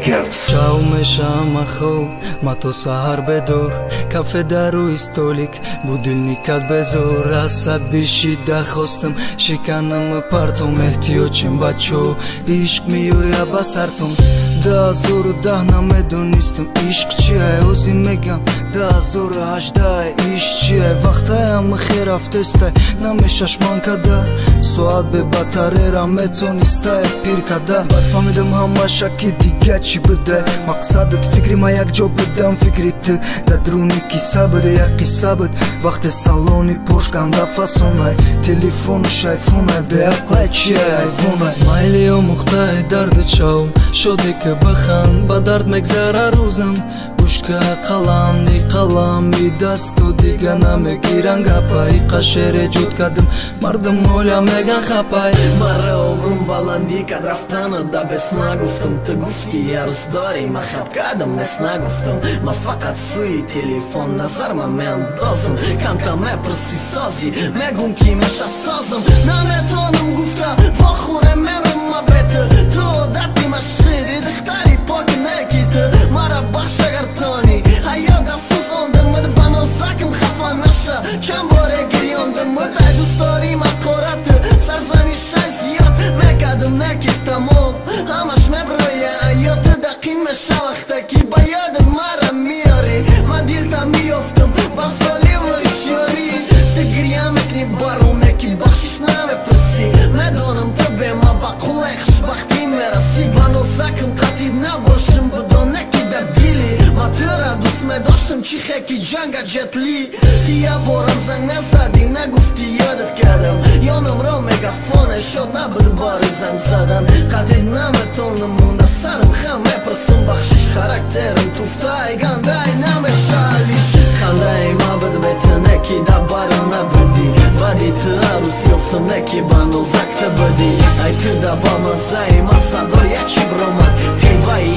Рекордс. Шав мешам хоб, ма то саҳар бедор, кафе дар рӯи столик, будильникат безор. Асад бишида хостам, шиканам партом, эҳтиёҷем бачо, ишқ меоя ба сартон. 2010 намедонистам ишқ чия, ҳозир мегам 2018 ишқ чия. Вақтаям хер рафтестай, намешаш ман када, соат бе батарера метонистай пир када. Баъд фаҳмидам ҳамаша ки дига чӣ буда, мақсадат фикри ма якҷо будам, фикри ту дар дуруни киса буд, як қисса буд. Вақте салони Порш ганда фасонай, телефону шайфонай, беақлай чия айвонай. Майли омӯхтай дарди чавм, шоде ки биханд, ба дард мегзара рӯзам. Гӯшка қалам, ни қалам, и дасту дига намегиран гапа. Иқа шер эҷод кардам, мардум оля меган хапай. Мара обрум баландӣ кад рафтана да бес нагуфтам. Ту гуфтӣ арӯс дорӣ, ма хаб кардам, нес нагуфтам. Ма фақат сӯи телефон назарма меандозам. Камкам мепурсӣ созӣ, мегум ки меша созам. Наметонам гуфта, вохӯре мерам ма бе ту. Ту одати ма шиди, духтари пок неки ту. Мара бахш агар тони, ҳаёта сӯзондам. Ба нозакам хафа наша, чанд боре гирёндам. Ай дӯстдорӣ ма қорат, сарзанишай зиёд мекардам, неки тамом. Ҳамаш меброя аёт, дақин меша вақте ки ба ёдат мара меёрӣ. Ма дилта меёфтам ба соливу ҳушёрӣ. Ту гирья мекунӣ баром, неки бахшиш намепурсӣ. Медонам ту бе ма ба қуллаи хушбахтӣ мерасӣ. Ба нозакам қатъӣ набошам, бидон неки дар дили ма тура дӯст медоштам, чӣ хеки ҷанга Ҷетли. Ти як борам занг назадӣ, нагуфтӣ ёдат кардам. Ёнамро мегафоне шод набуд бори занг задан. Қатъӣ наметонам монда сарам хам, мепурсам бахшиш, характерам туфтай гандай намешалиш. Хандаи ма буд бе ту, неки дар барам набудӣ. Баъди ту арӯс ёфтам, неки ба нозак ту будӣ. Ай ту да ба маззаи ма садор як чӣ биромад. Пиваи